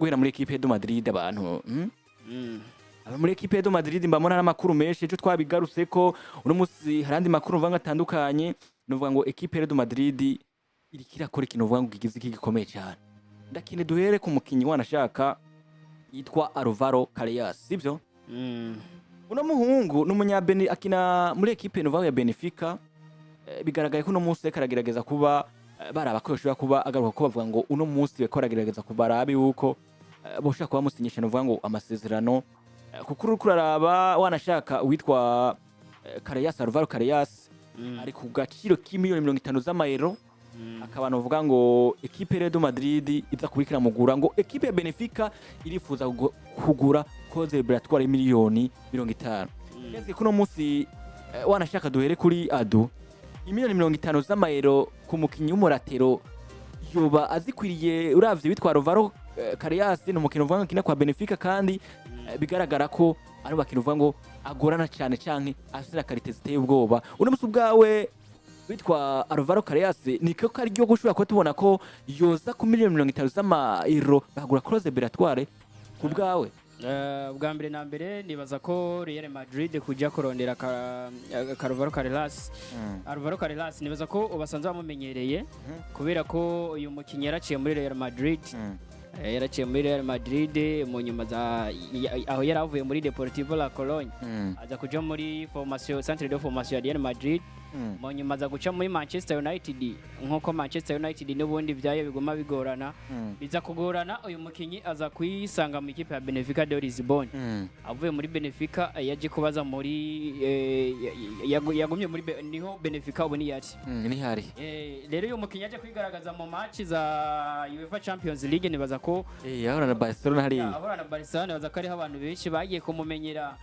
Guhera muri équipe de Madrid abantu, Aba muri équipe de Madrid mbamona n'amakuru menshi. Ejo twabigarutse ko uno musi hari andi makuru mvuga ngo atandukanye. Nuvuga ngo équipe de Madrid iriko irakora ikintu uvuga ngo kigize iki gikomeye cyane. Ndakine duhere ku mukinyi wanashaka yitwa Alvaro Carreras, sivyo? Uno muhungu ni umunyabeni, akina muri équipe nuvuga ya Benfica. Bigaragaye ko uno munsi ariko aragerageza kuba baraba ko yoshobora kuba agaruka, ko bavuga ngo uno munsi bariko aragerageza kubaraba yuko boshobora kuba bamusinyisha, nuvuga ngo amasezerano, kuko uriko uraraba wanashaka uwitwa Carreras, Alvaro Carreras, ari ku gaciro k'imiliyoni 50 z'amayero. Akaba novuga ngo équipe Real Madrid iza kuba ikiramugura, ngo équipe ya Benfica irifuza kugura koze biratwara miliyoni 50. Neze kuno munsi wanashaka duhere kuri Adu, imiliyoni 50 z'amayero ku mukinyi w'umu latéral yoba azikwiriye? Uravye witwa Alvaro Carreras, ni umukino uvuga ngo akina kwa Benfica, kandi bigaragara ko ari umukino uvuga ngo agorana cyane canke afise na qualité ziteye ubwoba. Uno musi ubwawe witwa Alvaro Carreras ni ko karyo gushobora kuba tubona ko yoza ku miliyoni 50 z'amayero bakagura clause libératoire ku bwawe? Bwa mbere na mbere nibaza ko Real Madrid kujya kurondera Alvaro Carreras, Alvaro Carreras nibaza ko basanzwe bamumenyereye, kubera ko uyu mukinnyi yaraciye muri Real Madrid. Yaraciye muri Real Madrid mu nyuma za aho yari avuye muri Deportivo La Corogne, aza kuja muri formation, centre de formation ya Real Madrid. Mu nyuma aza guca muri Manchester United. Nkuko Manchester United n'ubundi byayo biguma bigorana, biza kugorana, uyu mukinyi aza kuyisanga mu ikipe ya Benfica de Lisbon. Avuye muri Benfica yaje kubaza muri yagumye muri niho Benfica ubu niyari. Nihari. Rero uyu mukinyi yaje kwigaragaza mu match za UEFA Champions League. Nibaza ko yahora na Barcelona hariya. Ahora na Barcelona. Nibaza ko ariho abantu benshi bagiye kumumenyera,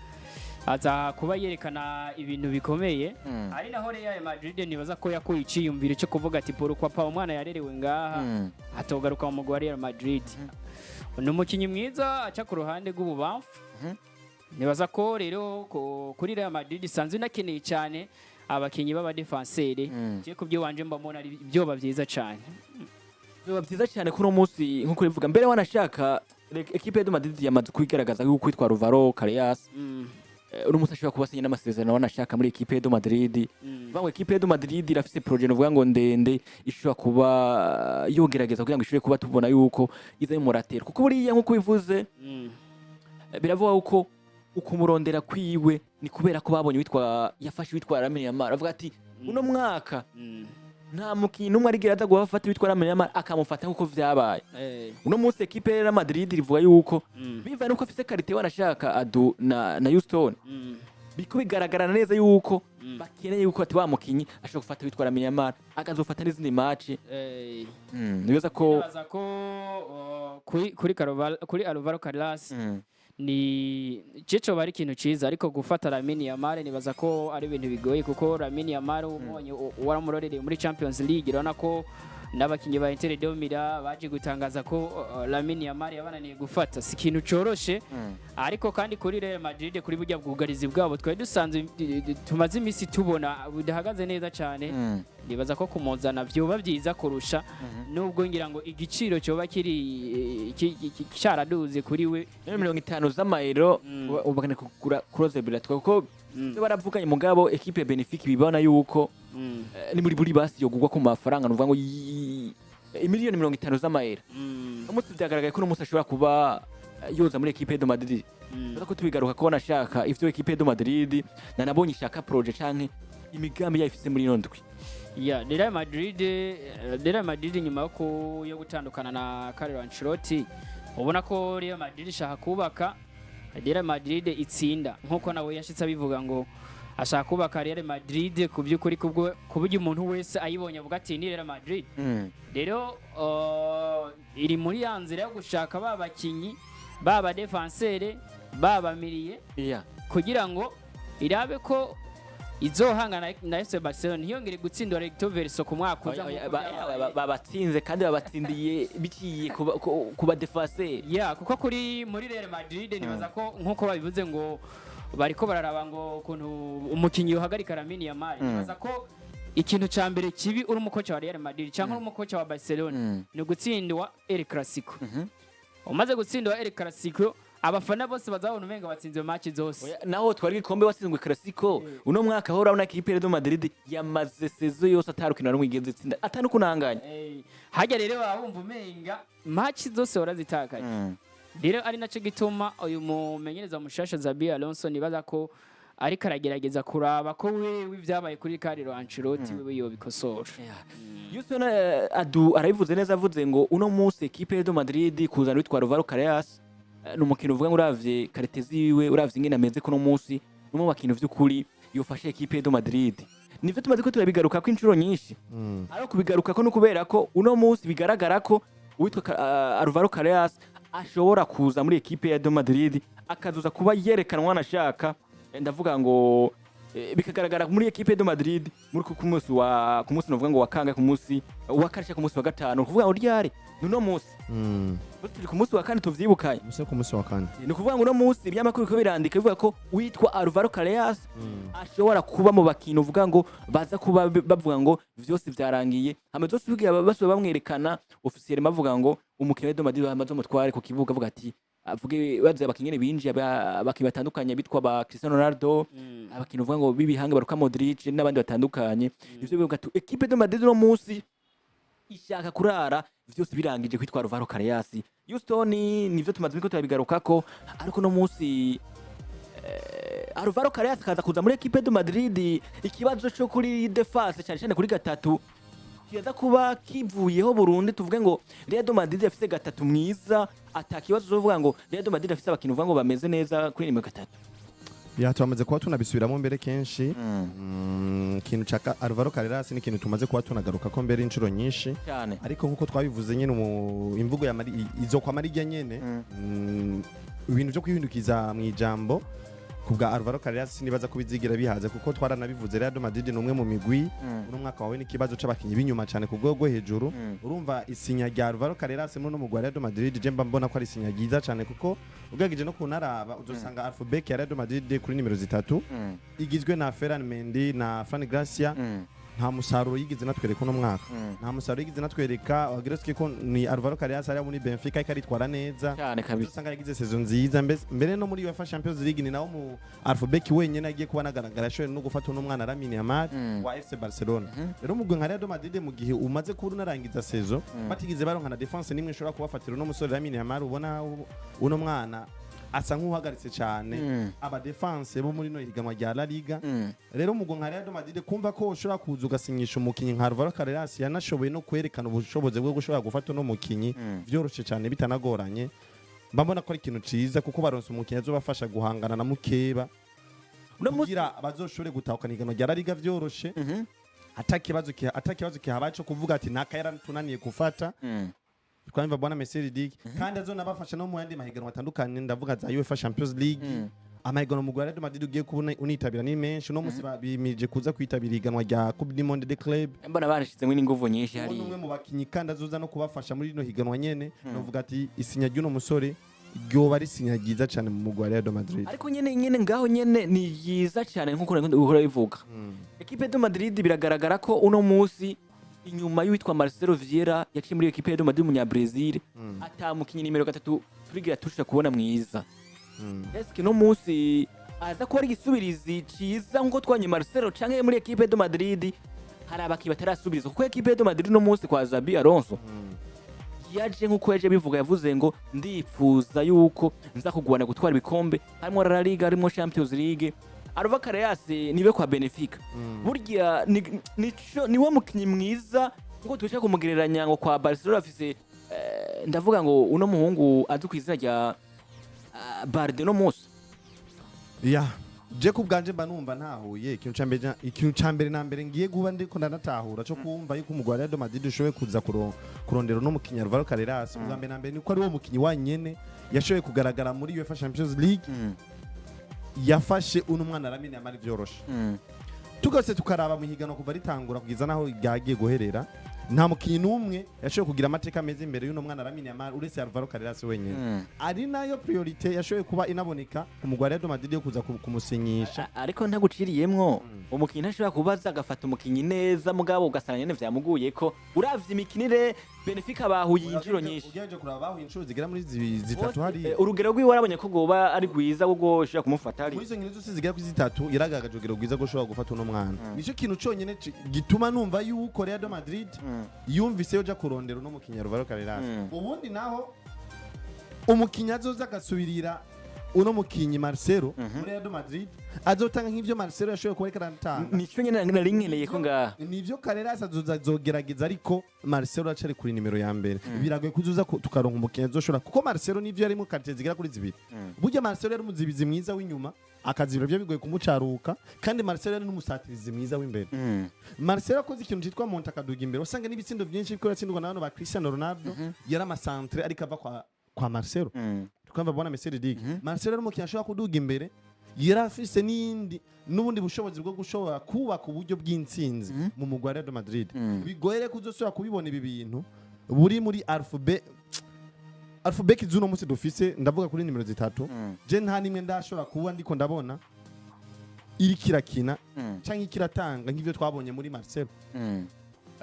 aza kuba yerekana ibintu bikomeye. Ari naho Real Madrid nibaza ko yakuye iciyumviro cyo kuvuga ati: "Pourquoi pas umwana yarerewe ngaha atogaruka mu mugwi wa Real Madrid?" Ni umukinnyi mwiza aca ku ruhande rw'ububamfu. Nibaza ko rero kuri Real Madrid isanzwe inakeneye cyane abakinnyi b'abadefanseri, je ku byo wanje mbamona ari byoba byiza cyane. Biba byiza cyane kuri uno munsi nkuko urivuga. Mbere wanashaka équipe de Madrid yamaze kwigaragaza yuko kwitwa Alvaro Carreras uno munsi ashobora kuba asinya n'amasezerano wanashaka muri équipe de Madrid. Vuga ngo équipe de Madrid irafise projet novuga ngo ndende, ishobora kuba yogerageza kugira ngo ishobore kuba tubona yuko iza y'umu latéral, kuko buriya nkuko bivuze biravuga uko ukumurondera kwiwe ni kubera ko babonye witwa yafashe witwa Lamine Yamal, avuga ati uno mwaka nta mukinyi n'umwe arigera aza guhafata witwa Lamine Yamal akamufata nkuko vyabaye. Uno munsi équipe ya Madrid rivuga yuko biva nuko afise qualité wanashaka Adu na Houston, biko bigaragara neza yuko bakeneye yuko ati wa mukinyi ashobora gufata witwa Lamine Yamal akazofata n'izindi match. Nibaza ko Nibaza ko kuri Alvaro Carreras ni cico bari ikintu ciza, ariko gufata Lamine Yamal nibaza ko ari ibintu bigoye, kuko Lamine Yamal umubonye waramurorereye muri Champions League, urabona ko n'abakinnyi ba Inter de Milan baje gutangaza ko Lamine Yamal yabananiye gufata. Si ikintu coroshe. Ariko kandi kuri Real Madrid, kuri burya bwugarizi bwabo twari dusanzwe tumaze iminsi tubona budahagaze neza cyane, nibaza ko kumuzana vyoba byiza kurusha, nubwo ngira ngo igiciro cyoba kiri cyaraduze kuri we. Rero 50 z'amayero ubu kugura clause libératoire, kuko byo baravuganye, mugabo équipe ya Benfica ibibona yuko ni muri buri basi yogurwa ku mafaranga nuvuga ngo imiliyoni 50 z'amayero. Umunsi byagaragaye ko uno munsi ashobora kuba yoza muri équipe de Madrid. Tuza ko tubigaruka ko nashaka ivyo équipe de Madrid na nabonye ishaka projet canke imigambi yayo ifise muri ino ndwi. Ya Real Madrid, Real Madrid nyuma yo gutandukana na Carlo Ancelotti, ubona ko Real Madrid ishaka kubaka Real Madrid itsinda, nkuko nawe yashitse abivuga ngo ashaka kubaka Real Madrid ku by'ukuri, kubwo ku buryo umuntu wese ayibonye avuga ati: "Ni Real Madrid." Rero iri muri ya nzira yo gushaka ba bakinyi, baba défenseur, baba milieu, kugira ngo irabe ko izohangana na FC Barcelona, ntiyongere gutsindwa recto verso ku mwaka uza Oya, nkuko oya, byabaye. Babatsinze kandi babatsindiye biciye ku ba défenseur. Ya, kuko kuri muri Real Madrid nibaza ko nkuko babivuze ngo bariko bararaba ngo ukuntu umukinyi yohagarika Lamine Yamal. Nibaza ko ikintu ca mbere kibi uri umukoca wa Real Madrid cyangwa uri umukoca wa Barcelona ni ugutsindwa El Clasico. Umaze gutsindwa El Clasico, abafana bose bazabona umenga batsinze match zose. Oya, naho twari igikombe watsinzwe Clasico uno mwaka ho, urabona équipe de Madrid yamaze saison yose atarukino rumwe igeze itsinda, atanukunanganya. Hajya rero baba bumva umenga match zose warazitakaje. Rero ari naco gituma uyu mumenyereza mushasha Xabi Alonso nibaza ko ariko aragerageza kuraba ko wewe ibyabaye kuri Carlo Ancelotti wewe yobikosora. Houston adu arabivuze neza, avuze ngo uno munsi équipe de Madrid kuzana witwa Alvaro Carreras ni umukino uvuga ngo uravye qualité ziwe, uravye ingene ameze kuno munsi, ni umwe mu bakintu vy'ukuri yofashe équipe de Madrid. Nivyo tumaze ko turabigaruka ko inshuro nyinshi, ariko kubigaruka ko no kubera ko uno munsi bigaragara ko uwitwa Alvaro Carreras ashobora kuza muri équipe ya de Madrid akazuza kuba yerekanwa anashaka. Ndavuga ngo bikagaragara muri équipe de Madrid muri ku munsi wa ku munsi novuga ngo wakanga ku munsi wa kane, ku munsi wa gatanu, kuvuga ngo ryari ni uno munsi. Bose turi ku munsi wa kane, tuvyibukanye. Musi ku munsi wa kane. Ni ukuvuga ngo uno munsi ibinyamakuru biriko birandika bivuga ko witwa Alvaro Carreras ashobora kuba mu bakintu uvuga ngo baza kuba bavuga ngo vyose vyarangiye, hama vyose bigira basubiye bamwerekana officiel, bavuga ngo umukino wa Real Madrid bamaze umutware ku kibuga, avuga ati avuge bavuze abakinyi nyene binjiye, abakinyi batandukanye bitwa ba Cristiano Ronaldo, abakinyi uvuga ngo b'ibihanga ba Luka Modric n'abandi batandukanye. Ivyo bivuga ati équipe de Madrid uno munsi ishaka kurara vyose birangije kwitwa Alvaro Carreras. Houston, nivyo tumaze imiko turabigarukako, ariko no munsi Alvaro Carreras kaza kuza muri équipe de Madrid, ikibazo cyo kuri défense, cyane cyane kuri gatatu, kiza kuba kivuyeho burundu. Tuvuge ngo Real de Madrid afise gatatu mwiza, ata kibazo cyo kuvuga ngo Real de Madrid afise abakinyi uvuga ngo bameze neza kuri nimero gatatu. Ya, tumaze kuba tunabisubiramo mbere kenshi. Ikintu ca Alvaro Carreras ni ikintu tumaze kuba tunagaruka ko mbere inshuro nyinshi. Cyane. Ariko nkuko twabivuze nyene, imvugo ya mari izokwama marijya nyene. Ibintu byo kwihindukiza mu ijambo ku bwa Alvaro Carreras sinibaza ko bizigira bihaze, kuko twaranabivuze, Real Madrid ni umwe mu migwi uno mwaka wawe n'ikibazo c'abakinyi b'inyuma cyane ku rwego rwo hejuru. Urumva isinya rya Alvaro Carreras muri uno mugwi wa Real Madrid, je mba mbona ko ari isinya ryiza cyane, kuko ugerageje no kunaraba uzosanga alphabet ya Real Madrid kuri nimero zitatu igizwe na Ferland Mendy na Fran Garcia. Nta musaruro yigeze natwereka uno mwaka, nta musaruro yigeze natwereka. Wagira ko ni Alvaro Carreras ari muri Benfica ariko aritwara neza. Cyane kabisa. Usanga yagize saison nziza mbere no muri UEFA Champions League, ni nawo mu alphabet wenyene agiye kuba nagaragara ashoboye no gufata uno mwana Lamine Yamal wa FC Barcelona. Rero umugwi nka Real Madrid, mu gihe umaze kuba unarangiza saison batigeze baronka na défense nimwe ishobora kubafatira uno musore Lamine Yamal, ubona uno mwana asa nk'uhagaritse cyane aba défense bo muri no higanwa rya La Liga. Rero umugwi nka Real Madrid, kumva ko ushobora kuza ugasinyisha umukinyi nka Alvaro Carreras yanashoboye no kwerekana ubushobozi bwo gushobora gufata uno mukinyi vyoroshe cyane bitanagoranye, mba mbona ko ari ikintu ciza, kuko baronse umukinyi azobafasha guhangana na mukeba Uno munsi kugira bazoshobore gutahukana ihiganwa rya La Liga vyoroshe, ata kibazo kihabaye co kuvuga ati naka yaratunaniye gufata. Twamva bwana Messi Dick kandi azonabafasha no mu yandi mahiganwa atandukanye, ndavuga za UEFA Champions League. Amahiganwa mu Real Madrid ugiye kubona unitabira ni menshi. Uno munsi bimirije kuza kwitabira ihiganwa rya Coupe du Monde des Clubs. Mbona barashizemo n'inguvu nyinshi Uwo ni hari. umwe mu bakinyi kandi azoza no kubafasha muri rino higanwa nyene. Novuga ati isinya ry'uno musore ryoba ari isinya ryiza cyane mu mugwi wa Real Madrid. Ariko nyene nyene ngaho nyene ni ryiza cyane nkuko nakunda uhora bivuga. Équipe de Madrid biragaragara ko uno munsi inyuma y'uwitwa Marcelo Vieira yaciye muri équipe de Madrid umunya Brazil, atamukinyi nimero gatatu turigira tushira kubona mwiza. Eske no munsi aza kuba ari igisubirizi ciza nkuko twanye Marcelo, canke muri équipe de Madrid hari abakinyi batarasubiriza? Kuko équipe de Madrid no munsi kwa Xabi Alonso yaje nkuko yaje bivuga, yavuze ngo ndipfuza yuko nza kugwana gutwara ibikombe, harimo La Liga, harimo Champions League. Alvaro Carreras niwe kwa Benfica burya niwo mukinyi mwiza nkuko tubasha kumugereranya ngo kwa Barcelona afise ndavuga ngo uno muhungu azwi ku izina rya Balde no munsi. Ya, je ku bwanje mba numva ntahuye ikintu ca mbere na mbere ngiye guba ndiko ndanatahura cyo kumva yuko umugwi wa Real Madrid ushoboye kuza kurondera uno mukinyi Alvaro Carreras, ubwa mbere na mbere niko ari wo mukinyi wanyene yashoboye kugaragara muri UEFA Champions League, yafashe uno mwana Lamine Yamal vyoroshe. Tugose tukaraba mu higanwa kuva ritangura kugeza naho ryagiye guherera, nta mukinyi n'umwe yashoboye kugira amateka meza imbere y'uno mwana Lamine Yamal uretse Alvaro Carreras wenyene, ari nayo priorité yashoboye kuba inaboneka ku mugwi wa Real Madrid yo kuza kumusinyisha. Ariko ntaguciriyemwo, umukinyi ntashobora kubaza agafata umukinyi neza, mugabo ugasanga nyene vyamuguye ko uravye imikinire. Benfica bahuye inshuro nyinshi. Ugejeje kuraba, bahuye inshuro zigera muri zitatu hariya. Urugero rwiwe warabonye ko goba ari rwiza, rwo ushobora kumufata ari Muri izo nkino zose zigera kuri zitatu, yaragaragaje urugero rwiza rwo ushobora gufata uno mwana. Nicyo kintu cyonyine gituma numva yuko Real de Madrid yumvise yoja kurondera uno mukinnyi Alvaro Carreras. Ubundi naho umukinnyi azoza agasubirira uno mukinnyi Marcelo muri Real de Madrid, azotanga nk'ivyo Marcelo yashoboye kuba ariko aratanga. Nicyo nyene nari nkeneye ko ngaha. Nivyo, Carreras azoza azogerageza, ariko Marcelo acari kuri nimero ya mbere. Biragoye kuzuza tukaronka umukinnyi azoshobora, kuko Marcelo nivyo yarimo qualité zigera kuri zibiri. Burya Marcelo yari umuzibizi mwiza w'inyuma, akazibira byo bigoye kumucaruka, kandi Marcelo yari n'umusatirizi mwiza w'imbere. Marcelo akoze ikintu cyitwa monte, akaduga imbere, usanga n'ibitsindo byinshi biko yatsindwa na bano ba Cristiano Ronaldo yari amacentre ariko ava kwa Marcelo. Twumva bona Messi Dig Marcelo yari umukinnyi ashobora kuduga imbere, yari afise n'indi n'ubundi bushobozi bwo gushobora kubaka uburyo bw'intsinzi mu mugwi wa Real Madrid. Bigoye rero kuzosubira kubibona ibi bintu buri muri alphabet alphabet z'uno munsi dufise. Ndavuga kuri nimero zitatu, je nta nimwe ndashobora kuba ndiko ndabona iriko irakina canke ikiratanga nk'ivyo twabonye muri Marcelo.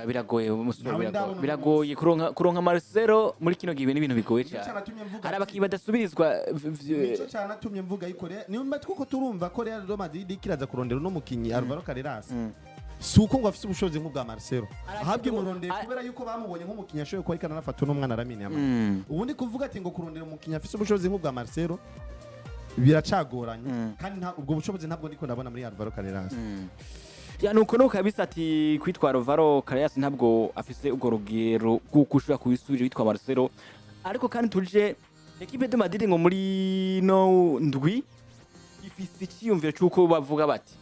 Biragoye umusore. Ntawe Biragoye. ndabona. Biragoye kuronka Marcelo muri kino gihe, n'ibintu bigoye Nico cyane. canatumye mvuga Hari ati- abakinnyi badasubirizwa Nico canatumye mvuga yuko nimba twuko turumva ko Real Madrid ikiraza kurondera uno mukinyi Alvaro Carreras, si uko ngo afise ubushobozi nk'ubwa Marcelo, ahabwe imurondeye kubera yuko bamubonye nk'umukinyi ashoboye kuba ariko aranafata uno mwana Lamine Yamal. Ubundi kuvuga ati ngo kurondera umukinyi afise ubushobozi nk'ubwa Marcelo biracagoranye, kandi ubwo bushobozi ntabwo ndiko ndabona muri Alvaro Carreras. Ya, nuko nuko kabisa ati kwitwa Alvaro Carreras ntabwo afise urwo rugero rw'uko ushobora kubisubira witwa Marcelo. Ariko kandi tuje équipe de Madrid, ngo muri no ndwi ifise iciyumviro c'uko bavuga bati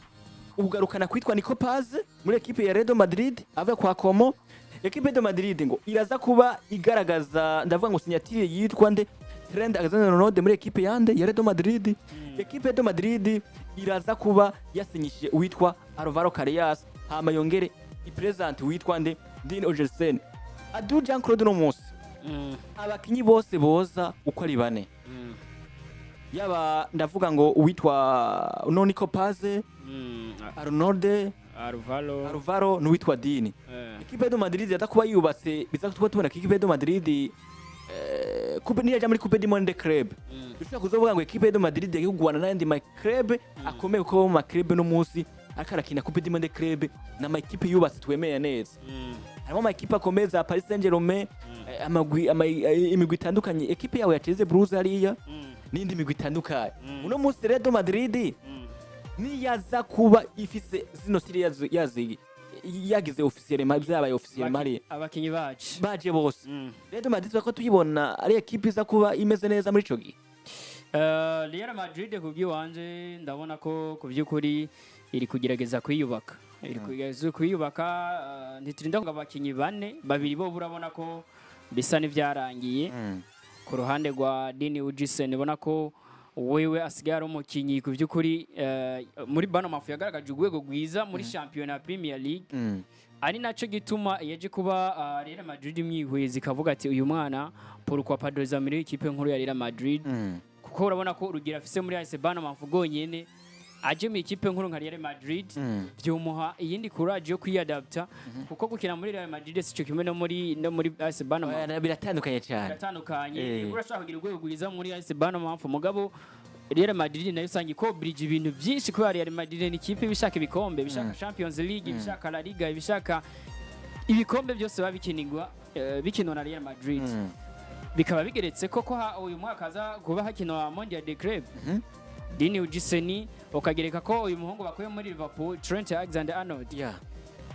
ugarukana kwitwa Nico Paz muri équipe ya Real Madrid ava kwa Como. Équipe de Madrid ngo iraza kuba igaragaza, ndavuga ngo signature yitwa nde, Trent Alexander-Arnold muri équipe yande ya Real Madrid. Équipe de Madrid iraza kuba yasinyishije uwitwa Alvaro Carreras, hama yongere ipresent witwa nde, Dean Huijsen. Adu Jean Claude, no munsi abakinyi bose boza uko ari bane, yaba ndavuga ngo uwitwa no Nico Paz, Arnold, Alvaro. Alvaro n'uwitwa Dini, équipe de Madrid yaza kuba yubatse, biza kuba tubona ko équipe de Madrid coupe niyaja muri Coupe du Monde des Clubs, dushobora kuzovuga ngo équipe de Madrid yagiye kugwana n'ayandi ma club akomeye, kuko mu ma club no munsi ariko arakina Coupe du Monde des Clubs n'ama équipe yubatse twemeye neza. Harimo ama équipe akomeye za Paris Saint-Germain, amagwi imigwi itandukanye, équipe yawe yateze Bruce hariya n'indi migwi itandukanye. Uno munsi Real de Madrid niyaza kuba ifise zino siri yazi yagize officiellement, byabaye officiellement hariya, Abakinyi bacu baje bose, Real de Madrid ko tuyibona ari équipe iza kuba imeze neza muri ico gihe. Real Madrid ku bw'iwanje ndabona ko ku by'ukuri iri kugerageza kwiyubaka, iri kugerageza kwiyubaka. Ntiturinda ngo abakinyi bane, babiri bo urabona ko bisa n'ivyarangiye. Ku ruhande rwa Dean Huijsen, ubona ko wewe asigaye ari umukinyi ku by'ukuri muri Bournemouth yagaragaje urwego rwiza muri shampiyona ya Premier League, ari nacyo gituma yaje kuba Real Madrid imwihweza ikavuga ati uyu mwana pourquoi pas doza muri ikipe nkuru ya Real Madrid, kuko urabona ko urugero afise muri AS Bournemouth rwonyene, aje mu ikipe nkuru nka Real Madrid vyomuha iyindi courage yo kwiyadapta, kuko gukina muri Real Madrid sico kimwe no muri AS Bournemouth. Oya, biratandukanye cyane. Biratandukanye. Urashobora kugira urwego rwiza muri AS Bournemouth, mugabo Real Madrid nayo usanga ikobrije ibintu byinshi, kubera Real Madrid ni ikipe ibishaka ibikombe, ibishaka Champions League, ibishaka La Liga, ibishaka ibikombe byose biba bikinirwa bikinwa na Real Madrid. Bikaba bigeretse ko uyu mwaka haza kuba hakinwa Mondial de Club. Dean Huijsen, ukagereka ko uyu muhungu bakuye muri Liverpool, Trent Alexander-Arnold,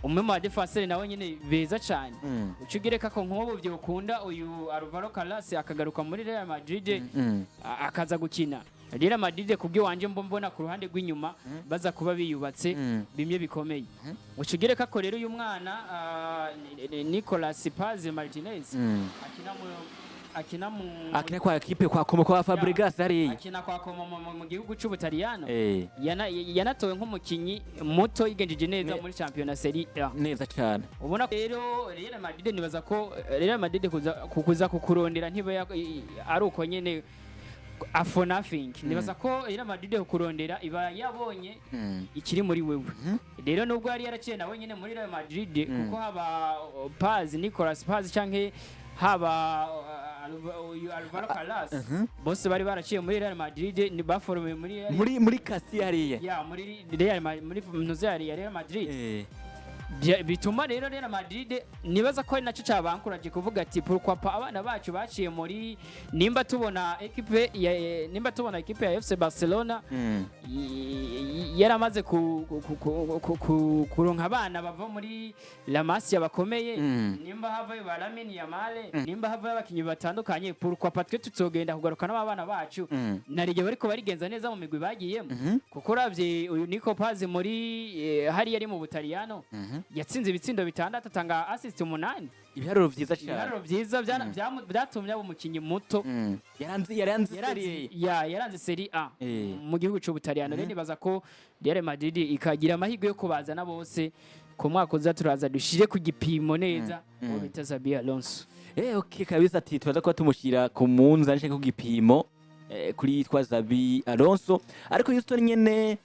umwe mu badefenseur nawe nyine beza cyane, uca ugereka ko nk'ubu byokunda uyu Alvaro Carreras akagaruka muri Real Madrid, akaza gukina Real Madrid, kubw'iwanje mbona ku ruhande rw'inyuma baza kuba biyubatse bimwe bikomeye. Uca ugereka ko rero uyu mwana Nicolas Paz Martinez akina mu Akina kwa équipe kwa Como kwa Fabregas hariya. Akina kwa Como mu gihugu c'Ubutaliyano. Yanatowe nk'umukinyi muto yigenjeje neza muri shampiyona Serie A. Neza cyane. Ubona ko rero Real Madrid, nibaza ko Real Madrid kuza kukurondera ntiba ari uko nyene. For nothing. Nibaza ko Real Madrid kurondera iba yabonye ikiri muri wewe. Rero nubwo yari yaraciye nawe nyine muri Real Madrid, kuko haba Paz, Nicolas Paz, canke haba uyu Alvaro Carreras, bose bari baraciye muri Real Madrid, ni baforomeye muri Real Muri Castilla hariya. Ya, muri Real muri ntuze ya Real Madrid. Bituma rero Real Madrid nibaza ko ari nacyo cabankuraje kuvuga ati pourquoi pas abana bacu baciye muri, nimba tubona équipe ya FC Barcelona yaramaze kuronka abana bava muri La Masia bakomeye, nimba havayo ba Lamine Yamal, nimba havayo abakinyi batandukanye, pourquoi pas twe tutogenda kugaruka n'abana bacu narige bariko barigenza neza mu migwi bagiyemo? Kuko uravye uyu Nico Paz muri hariya ari mu Butaliyano, yatsinze ibitsindo 6, atanga assist 8. Ibiharuro vyiza cyane. Ibiharuro vyiza byatumye aba umukinyi muto. Yaranze yaranze Serie A. Ya, yaranze Serie A mu gihugu c'Ubutaliyano. Rero nibaza ko Real Madrid ikagira amahirwe yo kubazana bose ku mwaka uza, turaza dushire ku gipimo neza uwo bita Xabi Alonso. Okay kabisa, ati turaza kuba tumushyira ku munzani canke ku gipimo kuri yitwa Xabi Alonso. Ariko Houston nyene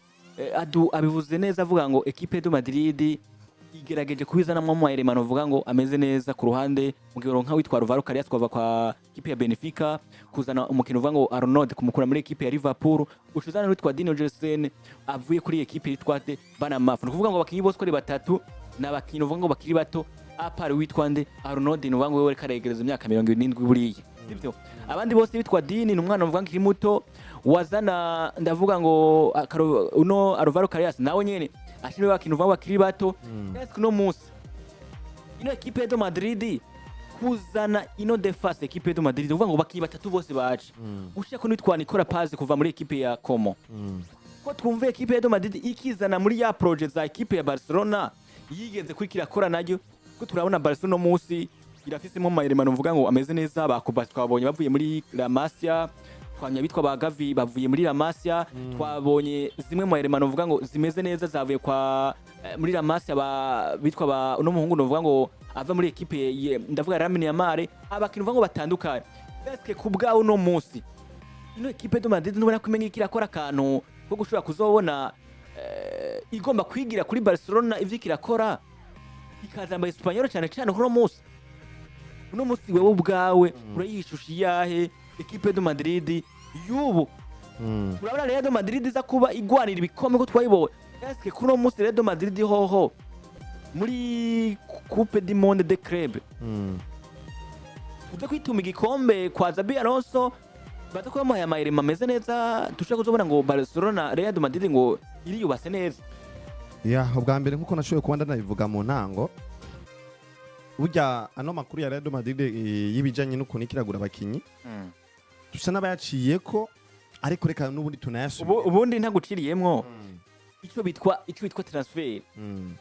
adu abivuze neza, avuga ngo équipe de Madrid igerageje kubizanamwo mu éléments uvuga ngo ameze neza ku ruhande mu gihe uronka witwa Alvaro Carreras kuva kwa équipe ya Benfica, kuzana umukino uvuga ngo Arnold kumukura muri équipe ya Liverpool, ucuzana n'uwitwa Dino Jensen avuye kuri équipe yitwa de Banamaf. Ni ukuvuga ngo abakinyi bose uko ari batatu ni abakinyi uvuga ngo bakiri bato, à part witwa nde, Arnold, ni uvuga ngo wewe karegereza imyaka 70 buriya, sibyo? Abandi bose bitwa Dini ni umwana uvuga ngo akiri muto wazana, ndavuga ngo uno Alvaro Carreras nawe nyene ashimwe, abakinyi uvuga ngo bakiri bato. Ese uno munsi ino équipe de Madrid kuzana ino défense, équipe de Madrid uvuga ngo bakinyi batatu bose baje, ushaka ko nitwa Nicola Paz kuva muri équipe ya Como, ko twumve équipe de Madrid ikizana muri ya projet za équipe ya Barcelona yigenze kuri kirakora nayo, ko turabona Barcelona no munsi irafisemo ama éléments uvuga ngo ameze neza. Ba Kuba twabonye bavuye muri La Masia, twamye bitwa ba Gavi bavuye muri La Masia, twabonye zimwe mu éléments uvuga ngo zimeze neza zavuye kwa muri La Masia, ba bitwa ba uno muhungu uvuga ngo ava muri équipe ndavuga Lamine Yamal, abakintu uvuga ngo batandukanye. Eske ku bwawe uno munsi ino équipe de Madrid nubona ko imenye kirakora akantu ko gushobora kuzobona igomba kwigira kuri Barcelona ivyo kirakora, ikazamba Espanyol cyane cyane kuri uno munsi wewe ubwawe urayishusha iyahe équipe de Madrid y'ubu? Urabona Real de Madrid iza kuba igwanira ibikombe ko twayibonye? Eske kuri uno munsi Real de Madrid hoho muri Coupe du Monde de Club uza kwituma igikombe kwa Xabi Alonso, baza kuba bamuhaye ama éléments ameze neza, dushobora kuzobona ngo Barcelona, Real de Madrid ngo iriyubase neza? Ya, ubwa mbere nkuko nashoboye kuba ndanabivuga mu ntango, burya ano makuru ya Real Madrid y'ibijanye n'ukuntu ikiragura abakinyi dusa n'abayaciye ko, ariko reka n'ubundi tunayasubire. Ubundi ntaguciriyemwo, ico bitwa transfer,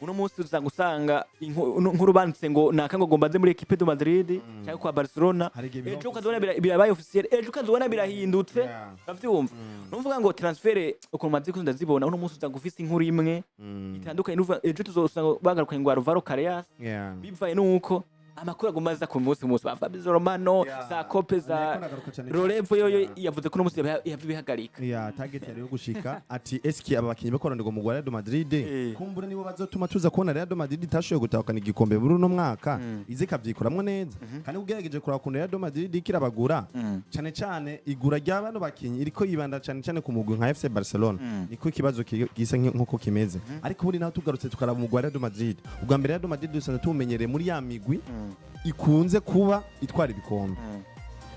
uno munsi uza gusanga inkuru banditse ngo naka ngo ngomba nze muri équipe de Madrid cyangwa kwa Barcelona, Hari igihe biba ejo ukazobona birabaye officiel, ejo ukazobona birahindutse. Uravyumva? Nuvuga ngo transfer ukuntu maze ndazibona uno munsi, usanga ufise inkuru imwe itandukanye n'uvuga ejo tuzosanga bagarukanye ngo Alvaro Carreras, bivaye nuko amakuru aguma aza ku munsi munsi, ba Fabrizio Romano, za Cope, za Niko nagaruka cyane. Rolevo yoyo yavuze ko uno munsi yava ibihagarika. Ya, target yari yo gushika ati eski aba bakinyi bakoranirwa mu Real Madrid kumbura nibo bazotuma tuza kubona Real Madrid itashoboye gutahukana igikombe muri uno mwaka ize ikavyikoramwo neza. Kandi ugerageje kuraba ukuntu Real Madrid ikirabagura, cyane cyane igura rya bano bakinyi iriko yibanda cyane cyane ku mugwi nka FC Barcelona, niko ikibazo gisa nkuko kimeze. Ariko ubundi naho tugarutse tukaraba umugwi wa Real Madrid, ubwa mbere Real Madrid dusanzwe tuwumenyereye muri ya migwi ikunze kuba itwara ibikombe.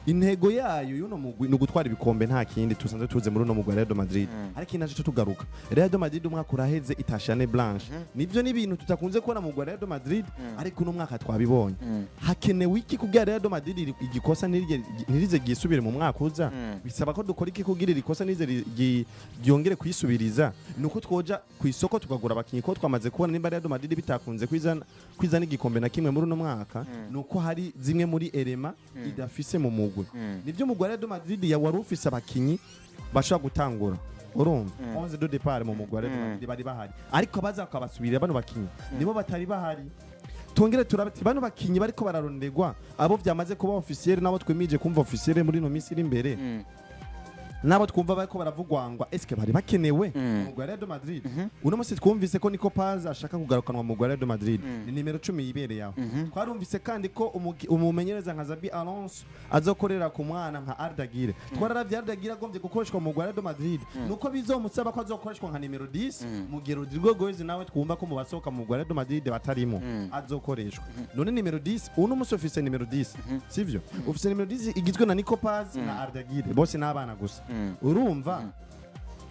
Intego yayo y'uno mugwi ni ugutwara ibikombe, nta kindi tusanzwe tuze muri uno mugwi wa Real Madrid. Ariko inaje tugaruka, Real Madrid umwaka uraheze itashe année blanche. Nivyo ni ibintu tutakunze kubona mu mugwi wa Real Madrid, ariko uno mwaka twabibonye. Hakenewe iki kugira Real Madrid igikosa ntirize gisubire mu mwaka uza? Bisaba ko dukora iki kugira iri kosa nirize ryongere kuyisubiriza? Ni uko twoja ku isoko tukagura abakinyi, ko twamaze kubona nimba Real Madrid bitakunze kwizana igikombe na kimwe muri uno mwaka, ni uko hari zimwe muri éléments idafise mu mugwi. Nivyo, mugwi wa Real Madrid ya wari ufise abakinyi bashobora gutangura, urumva, 11 de départ mu mugwi wa Real Madrid bari bahari, ariko abaza bakabasubirira bano bakinyi nibo batari bahari. Tongere turabe ati bano bakinyi bariko bararondegwa, abo vyamaze kuba officiel nabo twemije kumva officiel muri ino minsi iri imbere. Nabo twumva bariko baravugwangwa, eske bari bakenewe mu mugwi wa Real de Madrid? Uno munsi twumvise ko Nico Paz ashaka kugarukanwa mu mugwi wa Real de Madrid, ni nimero 10 yibereye aho. Twarumvise kandi ko umumenyereza nka Xabi Alonso azokorera ku mwana nka Arda Güler. Twararavye, Arda Güler agombye gukoreshwa mu mugwi wa Real de Madrid, nuko bizomusaba ko azokoreshwa nka nimero 10, mu gihe Rodrygo Goes nawe twumva ko mu basohoka mu mugwi wa Real de Madrid batarimo azokoreshwa. None nimero 10, uno munsi ufise nimero 10, sivyo? Ufise nimero 10 igizwe na Nico Paz na Arda Güler, bose n'abana gusa. Urumva,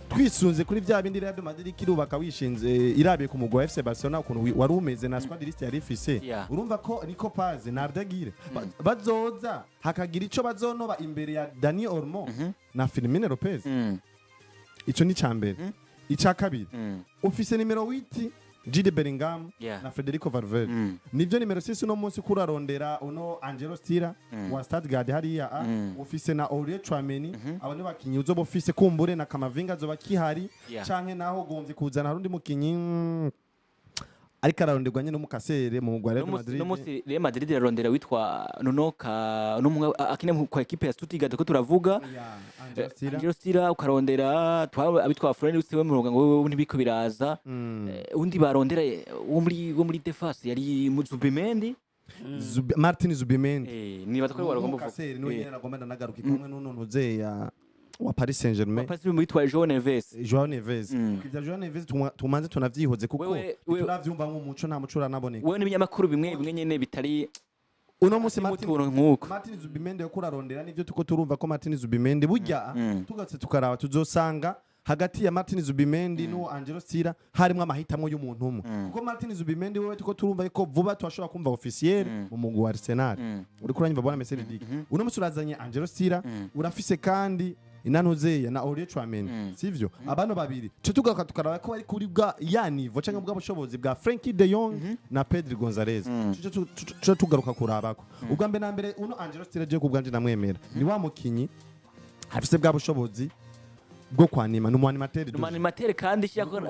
twisunze kuri vya bindi Real Madrid kirubaka, wishinze irabiye ku mugwi wa FC Barcelona ukuntu wari umeze na squad list yari ifise, urumva ko Nico Paz na Arda Güler bazoza hakagira ico bazonoba imbere ya Dani Olmo na Fermin Lopez. Ico ni cambere. Ica kabiri, ufise nimero 8 Jude Bellingham na Federico Valverde. Nivyo, nimero 6 uno munsi kurarondera uno Angelo Stiller wa Stuttgart hariya a ufise na Aurelien Tchouameni. Abo ni bakinyi uzoba ufise, kumbure na Kamavinga azoba kihari, canke naho ugomvye kuzana harundi mukinyi, ariko araronderwa nyene n'umukasere mu mugwi wa Real Madrid. No musi Real Madrid irarondera witwa Nonoka n'umwe akina kwa équipe ya Stuttgart ko turavuga. Yeah, Angelo Stiller. Angelo Stiller, ukarondera abitwa Florent Wirtz, we murongo ngo wewe ntibiko biraza. Undi barondera wo muri défense yari Zubimendi. Martin Zubimendi. Nibaza ko ari waragomba kuvuga. Umukasere niwe nyene nagomba ndanagaruka kumwe n'uno ntuzeya wa Paris Saint-Germain. Pasi witwa João Neves. Joao Neves. Ivya Joao Neves tumanze tunavyihoze kuko turavyumva nk'umuco, nta muco uranaboneka. Wewe n'ibinyamakuru bimwe bimwe nyene bitari Uno munsi Martin utuntu nk'uko. Martin Zubimendi yo kurarondera, nivyo tuko turumva ko Martin Zubimendi burya tugatse tukaraba tuzosanga hagati ya Martin Zubimendi n'uwo Angelo Stiller harimo amahitamo y'umuntu umwe, kuko Martin Zubimendi wewe tuko turumva ko vuba twashobora kumva officiel mu mugwi wa Arsenal. Uriko uranyumva, bwana Mercedes? Uno munsi urazanye Angelo Stiller, urafise kandi inantuzeya na Aurelien Tchouameni, sivyo? Abano babiri cyo tugaruka tukaraba ko bari kuri bwa ya niveau canke bwa bushobozi bwa Frenkie de Jong na Pedri Gonzalez. Cyo tugaruka kurabako ubwa mbere na mbere, uno Angelo Stiller je kubwanje namwemera, ni wa mukinyi afise bwa bushobozi bwo kwanima, ni umu animateur du Ni animateur, kandi shyako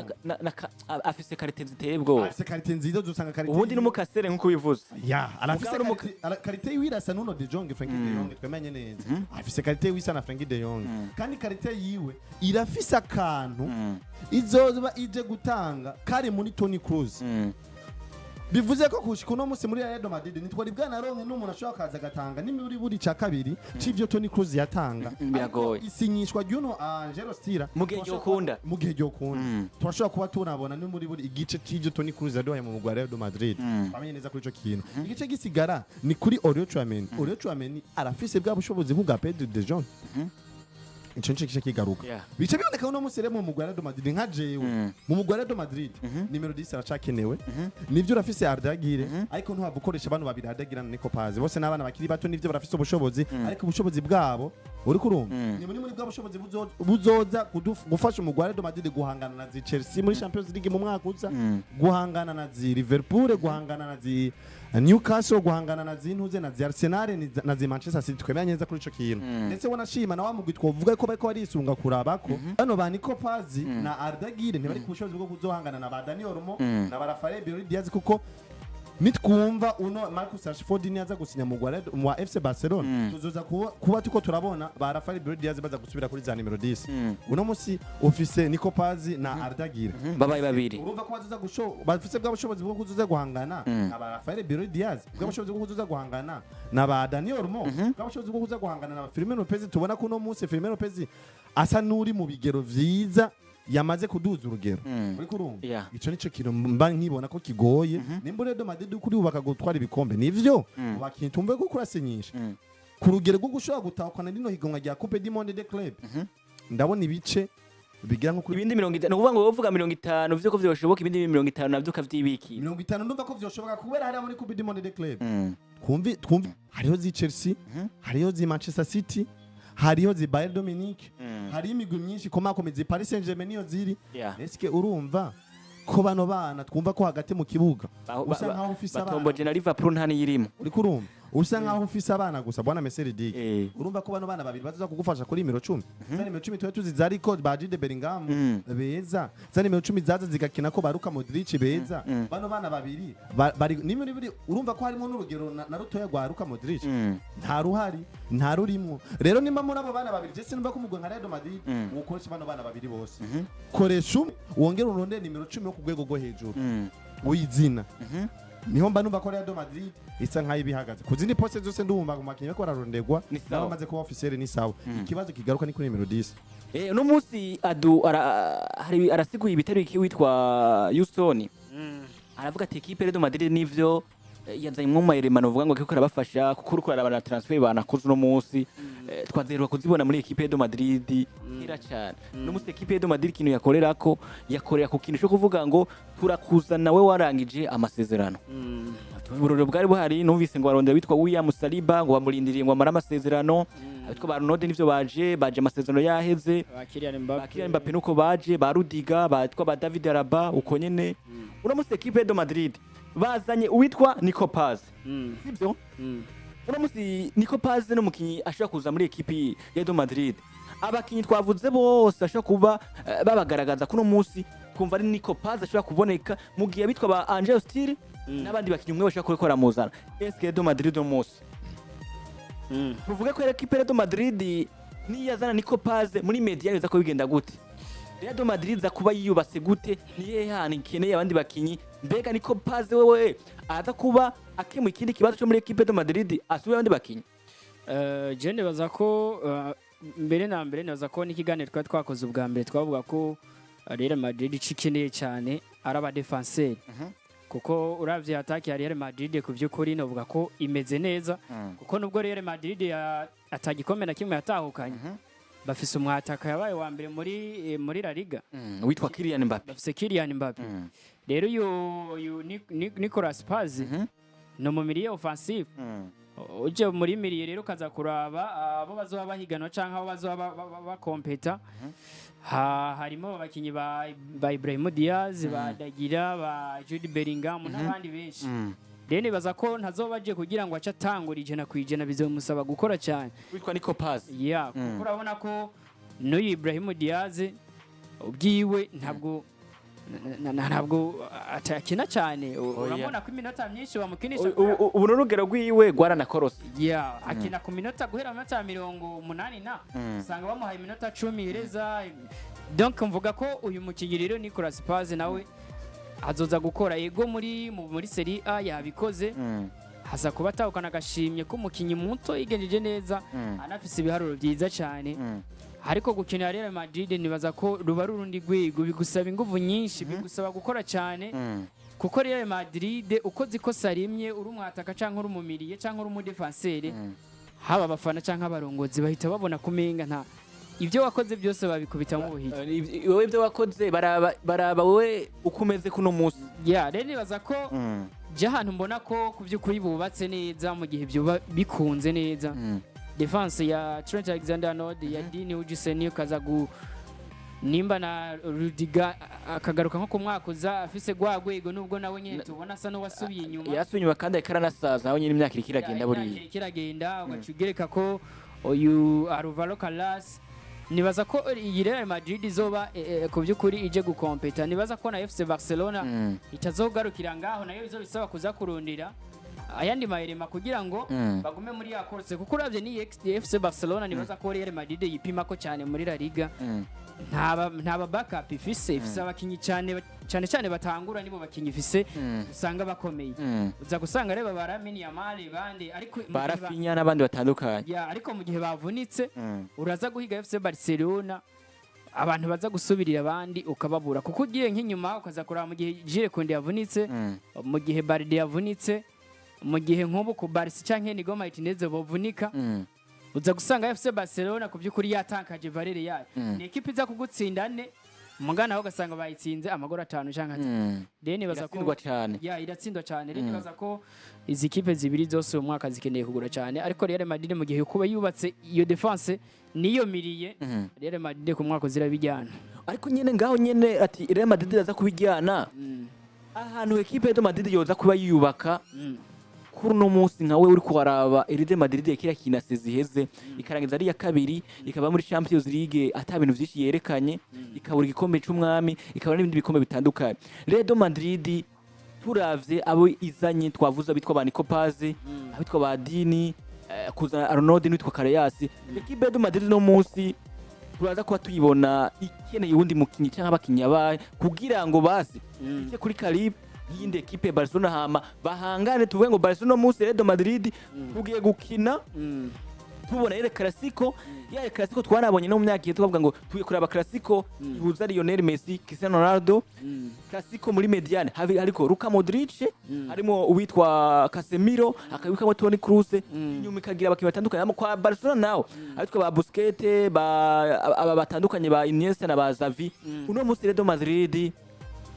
afise qualité ziteye ubwoba. Afise qualité nziza, uzosanga qualité Ubundi n'umukasere nk'uko bivuze. Ya, arafise Mugabo qualité yiwe irasa n'uno De Jong, Frenkie de Jong, twemenye neza. Afise qualité yiwe isa na Frenkie de Jong, kandi qualité yiwe irafise akantu izoba ije gutanga kari muri Toni Kroos. Bivuze ko kushika uno munsi muri Real Madrid ntitwari bwanaronke n'umuntu ashobora kaza agatanga n'imiburi buri ca kabiri c'ivyo Toni Kroos yatanga. Biragoye. Ariko isinyishwa ry'uno Angelo Stiller Mu gihe ryokunda. Mu gihe ryokunda turashobora kuba tunabona ni muri buri igice c'ivyo Toni Kroos yaduhaye mu mugwi wa Real Madrid. Twamenye neza kuri ico kintu. Igice gisigara ni kuri Aurelien Tchouameni. Aurelien Tchouameni arafise bwa bushobozi nk'ubwa Pedro de Jong. Ico nico gice kigaruka. Bice biboneka uno munsi rero mu mugwi wa Real Madrid, nka jewe, mu mugwi wa Real Madrid nimero 10 aracakenewe. Nivyo, urafise Arda Güler, ariko ntuhava ukoresha abantu babiri, Arda Güler na Nico Paz, bose n'abana bakiri bato. Nivyo, barafise ubushobozi, ariko ubushobozi bwabo, uri kurumva, ni muri bwa bushobozi buzoza gufasha umugwi wa Real Madrid guhangana na zi Chelsea muri Champions League mu mwaka uza, guhangana na zi Liverpool, guhangana na zi Newcastle, guhangana na zi ntuze na zi Arsenal na zi Manchester City. Twemeranya neza kuri ico kintu. Ndetse wanashima na wa mugwi twovuga ko bariko barisunga kurabako bano ba Nico Paz na Arda Güler ntibari ku bushobozi bwo kuzohangana na ba Dani Olmo na ba Rafael Brito Diaz, kuko nitwumva uno Marcus Rashford niyaza gusinya mu wa FC Barcelona, tuzoza kuba tuko turabona ba Rafael Brito Diaz baza gusubira kuri za nimero 10. Uno musi ufise Nico Paz na Arda Güler. Babaye babiri. Urumva ko bazoza gusho bafise bwa bushobozi bwo kuzoza guhangana na ba Rafael Brito Diaz, bwa bushobozi bwo kuzoza guhangana na ba Dani Olmo, bwa bushobozi bwo kuza guhangana na ba Fermin Lopez. Tubona ko uno munsi Fermin Lopez asa n'uri mu bigero vyiza, yamaze kuduza urugero. Uriko urumva? Yeah. Ico nico kintu mba nkibona ko kigoye. Nimba Real Madrid kuri ubaka gutwara ibikombe, nivyo, abakinyi tumve ko kurasinyisha ku rugero rwo gushobora gutahukana rino higanwa rya Coupe du Monde des Clubs, ndabona ibice bigira nko kuri Ibindi 50, ni ukuvuga ngo wowe uvuga 50 vyuko vyoshoboka, ibindi 50 navyo ukavyibikira. 50 ndumva ko vyoshoboka, kubera hariya muri Coupe du Monde des Clubs twumvi hariho zi Chelsea, hariho zi Manchester City, hariho zi Bayern Dominique, hariho imigwi myinshi ikomakomeza, Paris Saint-Germain niyo ziri. Eske urumva ko bano bana twumva ko hagati mu kibuga usa nkaho ufise abana Batomboje na Liverpool nta niyirimo. Uriko urumva? Usa nkaho ufise abana gusa, bwana Meseridike. Urumva ko bano bana babiri bazoza kugufasha kuri nimero 10. Za nimero 10 tuwe tuzizi, ariko ba Jude Bellingham beza, za nimero 10 zaza zigakina ko ba Luka Modric beza. Bano bana babiri bari nimero ibiri, urumva ko harimo n'urugero na rutoya rwa Luka Modric. Nta ruhari, nta rurimwo. Rero nimba muri abo bana babiri, je sinumva ko umugwi nka Real Madrid ukoresha bano bana babiri bose. Koresha umwe, wongere urondere nimero 10 yo ku rwego rwo hejuru w'izina. Niho mba numva ko Real Madrid isa nkaho ibihagaze ku zindi poste zose. Ndumva mu bakinyi bariko bararondegwa Ni sawa. n'abamaze kuba officiel ni sawa. Ikibazo kigaruka ni kuri nimero 10. Uno munsi adu hari arasiguye ibitaro iki witwa Houston, aravuga ati équipe de Madrid nivyo, yazanye mu maheremano uvuga ngo kiko arabafasha, kuko uriko arabana transfer banakoze uno munsi. Twazeruka kuzibona muri équipe de Madrid kera cyane. No munsi équipe de Madrid ikintu yakorerako, yakorera ku kintu cyo kuvuga ngo turakuzana we warangije amasezerano. Uburorero bwari buhari, numvise ngo barondera witwa William Saliba, ngo bamurindiriye ngo amare amasezerano. Abitwa ba Ronaldo nivyo baje amasezerano yaheze. Ba Kylian Mbappe. Ba Kylian Mbappe nuko baje, ba Rudiger, batwa ba David Alaba uko nyene. Uno munsi équipe de Madrid bazanye uwitwa Nico Paz, sibyo? Uno munsi Nico Paz ni umukinyi ashobora kuza muri équipe ya de Madrid. Abakinyi twavuze bose ashobora kuba babagaragaza kuno munsi, kumva ari Nico Paz ashobora kuboneka mu gihe abitwa ba Angel Stiller n'abandi bakinyi umwe bashobora kuba baramuzana. Eske de Madrid uno munsi, tuvuge ko équipe de Madrid niyazana Nico Paz muri médiane biza ko bigenda gute? Real de Madrid za kuba yiyubatse gute? Ni hehe hantu ikeneye abandi bakinyi? Mbega Nico Paz wewe aza kuba akemuye ikindi kibazo cyo muri équipe de Madrid, asubiye abandi bakinyi? Je nibaza ko mbere na mbere nibaza ko n'ikiganiro twari twakoze ubwa mbere twavuga ko Real Madrid ico ikeneye cyane ari abadefenseri, kuko uravye attaque ya Real Madrid, ku by'ukuri novuga ko imeze neza, kuko nubwo Real Madrid atagikombe na kimwe yatahukanye, bafise umwataka yabaye wa mbere muri La Liga. Witwa Kylian Mbappe. Bafise Kylian Mbappe. Rero uyu Nicolas Paz ni umu milieu offensif. Uje muri milieu rero ukaza kuraba abo bazoba bahiganwa canke abo bazoba bakompeta, harimo abakinyi ba Ibrahim Diaz, ba Dagira, ba Jude Bellingham n'abandi benshi. Rero nibaza ko ntazoba aje kugira ngo ace atangura 100%, bizomusaba gukora cyane. Witwa Nico Paz. Ya, kuko urabona ko n'uyu Ibrahim Diaz ubwiwe ntabwo ntabwo atakina cyane. Urabona ko iminota myinshi bamukinisha Ubu n'urugero rwiwe rwaranakorose. Ya, akina ku minota guhera mu minota 80 na usanga bamuhaye iminota 10 ireza. Donc mvuga ko uyu mukinnyi rero Nicolas Paz nawe azoza gukora. Yego, muri Serie A yabikoze, haza kuba atahukana agashimye k'umukinnyi muto yigenjeje neza, anafise ibiharuro byiza cyane. Ariko gukinira Real Madrid nibaza ko ruba ari urundi rwego, bigusaba inguvu nyinshi, bigusaba gukora cyane, kuko Real Madrid ukoze ikosa rimwe uri umwataka canke uri umu milieu canke uri umudefenseri, haba abafana canke abarongozi bahita babona kumenga nta ibyo wakoze byose babikubita mu buhiri. Wowe ibyo wakoze baraba wowe uko umeze kuno munsi. Ya, rero nibaza ko je ahantu mbona ko ku by'ukuri bubatse neza, mu gihe byoba bikunze neza, défense ya Trent Alexander-Arnold, ya Dean Huijsen, ukaza gu nimba na Rudiger akagaruka nko ku mwaka uza afise gwa rwego, nubwo nawe nyene tubona asa n'uwasubiye inyuma. Yasubiye inyuma kandi ariko aranasaza nawe nyine, imyaka iriko iragenda buriya. Imyaka iriko iragenda, ugaca ugereka ko uyu Alvaro Carreras. Nibaza ko iyi Real Madrid izoba ku by'ukuri ije gukompeta. Nibaza ko na FC Barcelona itazogarukira ngaho, nayo bizobisaba kuza kurundira ayandi mahirema kugira ngo bagume muri ya course, kuko uravye ni FC Barcelona, nibaza ko Real Madrid yipima ko cyane muri La Liga. Ntaba backup ifise abakinyi cyane cyane cyane batangura, nibo bakinyi ifise usanga bakomeye. Uza gusanga reba ba Lamine Yamal bandi, ariko mu gihe Ba Raphinha n'abandi batandukanye. Ya, ariko mu gihe bavunitse uraza guhiga FC Barcelona abantu baza gusubirira abandi ukababura, kuko ugiye nk'inyuma ukaza kuraba mu gihe Jules Koundé yavunitse, mu gihe Balde yavunitse, mu gihe nk'ubu ku Barca canke Inigo Martinez bovunika, uza gusanga FC Barcelona ku by'ukuri yatakaje valeur yayo. Ni ekipe iza kugutsinda ane, mugana aho ugasanga bayitsinze amagoro atanu canke atatu. Rero nibaza ko Iratsindwa cane. Ya, iratsindwa cyane. Rero nibaza ko izi kipe zibiri zose uyu mwaka zikeneye kugura cyane, ariko Real Madrid mu gihe kuba yubatse iyo défense niyo milieu, Real Madrid ku mwaka zirabijyana. Ariko nyene ngaho nyene ati Real Madrid iraza kubijyana, ahantu équipe de Madrid yoza kuba yiyubaka. Kuri uno munsi nkawe uri kuharaba Real Madrid kiriya kintu ziheze, ikarangiza ari iya kabiri, ikaba muri Champions League ata bintu vyinshi yerekanye, ikabura igikombe c'umwami, ikabura n'ibindi bikombe bitandukanye. Real Madrid, turavye abo izanye, twavuze abitwa ba Nico Paz, abitwa ba Dini, kuzana Arnold n'uwitwa Carreras, équipe de Madrid no munsi turaza kuba tuyibona ikeneye uwundi mukinyi canke abakinyi abahe kugira ngo basi ije kuri calibre y'iyindi équipe ya Barcelona, hama bahangane, tuvuge ngo Barcelona munsi Real Madrid tugiye gukina, tubona El Clasico ya El Clasico twanabonye no mu myaka iheze, tukavuga ngo tugiye kuraba Clasico ihuza Lionel Messi, Cristiano Ronaldo, Clasico muri médiane habi ariko Luka Modric, harimo uwitwa Casemiro, hakabikamo Toni Kroos, inyuma ikagira abakinnyi batandukanye. Hama kwa Barcelona naho abitwa ba Busquets, ba aba batandukanye, ba Iniesta na ba Xavi. Uno munsi Real Madrid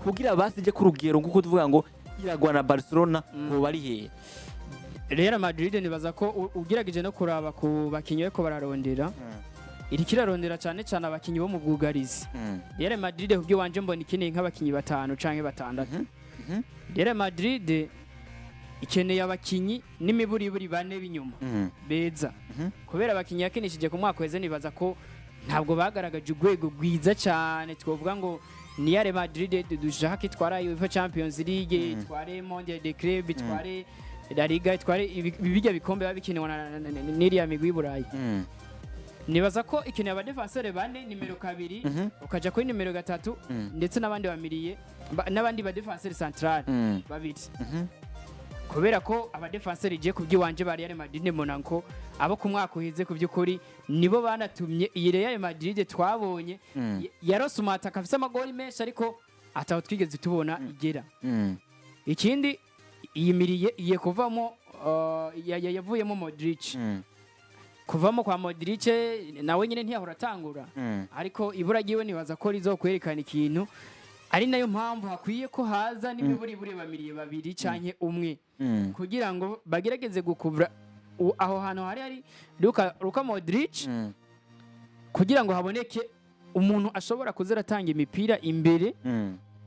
kugira basije ku rugero nguko tuvuga ngo iragwana Barcelona ngo bari hehe? Real Madrid nibaza ko ugerageje no kuraba ku bakinyi bariko bararondera, iriko irarondera cyane cyane abakinyi bo mu bwugarizi. Real Madrid ku bw'iwanje mbona ikeneye nk'abakinyi batanu canke batandatu. Real Madrid ikeneye abakinyi n'imiburiburi bane b'inyuma beza, kubera abakinyi yakinishije ku mwaka uheze nibaza ko ntabwo bagaragaje urwego rwiza cyane twavuga ngo ni Real Madrid dushaka itwara UEFA Champions League, itware Mondial de Club, itware La Liga, itware bijya bikombe biba bikenewe n'iriya migwi y'i Burayi. Nibaza ko ikeneye abadefenseur bane, nimero 2 ukaja kuri nimero 3, ndetse n'abandi bamiriye n'abandi ba défenseur central babiri, kubera ko abadefenseur igiye ku by'iwanje ba Real Madrid Monaco abo ku mwaka uheze ku by'ukuri nibo banatumye iyi Real Madrid twabonye yarose umwataka afise amagori menshi, ariko ataho twigeze tubona igera. Ikindi, iyi milieu igiye kuvamo, yavuyemo Modric. Kuvamo kwa Modric, nawe nyine ntiyahora atangura, ariko ibura ryiwe nibaza ko rizokwerekana ikintu, ari nayo mpamvu hakwiye ko haza n'imiburiburi bamiriye babiri canke umwe, kugira ngo bagerageze gukubra aho hantu hari Luka Modric, kugira ngo haboneke umuntu ashobora kuza aratanga imipira imbere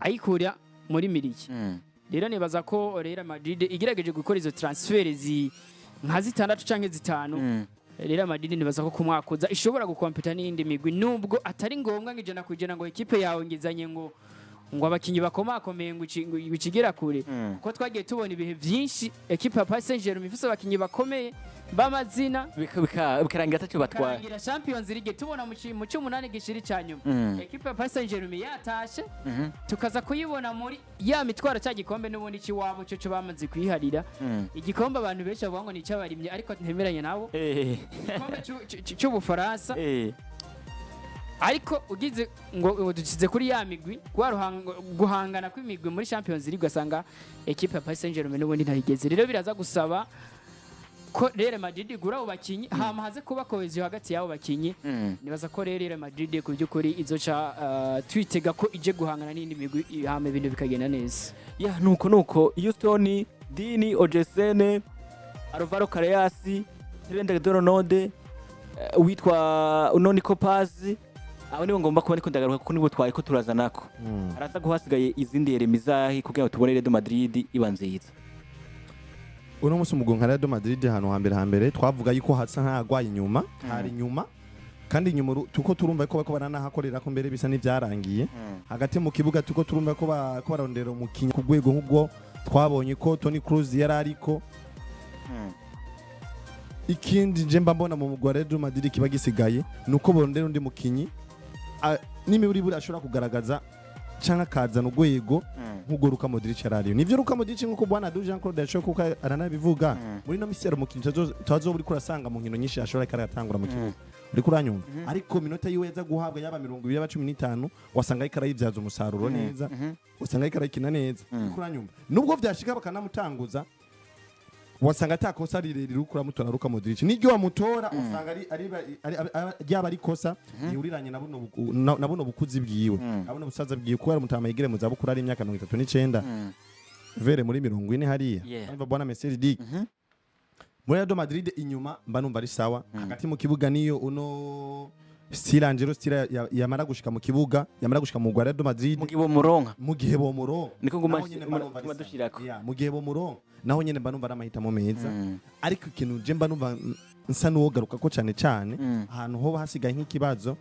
ayikura muri milieu. Rero nibaza ko Real Madrid igerageje gukora izo transfer nka zitandatu canke zitanu, Real Madrid nibaza ko ku mwaka uza ishobora gukompeta n'iyindi migwi, nubwo atari ngombwa ngo 100% ngo ekipe yawe ngizanye ngo abakinyi bakomakomeye ngo ikigera kure, kuko twagiye tubona ibihe byinshi ekipe ya Paris Saint-Germain ifise abakinyi bakomeye b'amazina, Bikarangira atacyo batwaye. Karangira Champions League tubona mu cy'umunani gishiri cya nyuma ekipe ya Paris Saint-Germain yatashe, tukaza kuyibona muri ya mitwaro cya gikombe n'ubundi cy'iwabo cyo bamaze kuyiharira, igikombe abantu benshi bavuga ngo ni icy'abarimyi, ariko ntemeranya nabo, igikombe cy'Ubufaransa. Ariko ugize ngo dukize kuri ya migwi guhangana kw'imigwi muri Champions League, ugasanga ekipe ya Paris Saint-Germain n'ubundi ntayigeze. Rero biraza gusaba ko Real Madrid igura abo bakinyi, hama haze kuba cohésion hagati y'abo bakinyi. Nibaza ko rero Real Madrid ku by'ukuri izoca, twitega ko ije guhangana n'indi migwi, hama ibintu bikagenda neza. Ya, nuko Houston, Dini Ojesene, Alvaro Carreras, Trent Alexander-Arnold, uwitwa Nico Paz, abo nibo ngomba kuba ndiko ndagaruka kuko nibo twari ko turazanako. Haraza guhasigaye izindi eremizahi kugira ngo tubone Real Madrid iba nziza. Uno munsi umugwi nka Real Madrid, ahantu hambere twavuga yuko hasa nk'ahagwaye inyuma, hari inyuma kandi inyuma tuko turumva ko bariko baranahakorera ko mbere bisa n'ivyarangiye. Hagati mu kibuga tuko turumva ko ko barondera umukinyi ku rwego nk'ubwo twabonye ko Toni Kroos yari ariko. Ikindi je mba mbona mu mugwi wa Real Madrid kiba gisigaye nuko borondera undi mukinyi n'imiburiburi ashobora kugaragaza canke akazana urwego nk'urwo Luka Modric yarariyo. Nivyo, Luka Modric, nk'uko bwana Du Jean Claude yashoboye kuko aranabivuga, muri no misi yari umukinyi utazoba uriko urasanga mu nkino nyinshi ashobora ariko aratangura mu kibuga, uriko uranyumva, ariko minota yiwe yaza guhabwa, yaba 20, yaba 15, wasanga ariko arayibyaza umusaruro neza, wasanga ariko arayikina neza, uriko uranyumva. Nubwo vyashika bakanamutanguza, wasanga atakosa rirerire uriko uramutora Luka Modric, n'iryo wamutora usanga ryaba ari ikosa rihuriranye na buno bukuzi bwiwe, na buno busaza bwiwe, kubera umutama yigire mu zabukuru ari imyaka 39 vere muri 40 hariya. Urumva bwana Messi Dick, muri Real Madrid inyuma mba numva ari sawa. Hagati mu kibuga niyo uno Style Ancelotti yamara gushika mu kibuga, yamara gushika mu Real Madrid, Mu gihe bomuronka. Mu gihe bomuronka. Niko nguma Naho nyene mba numva ari nguma sawa. dushirako. Yeah, mu gihe bomuronka naho nyene mba numva ari amahitamo meza, ariko ikintu je mba numva nsa n'uwogaruka ko cane cane, ahantu hoba hasigaye nk'ikibazo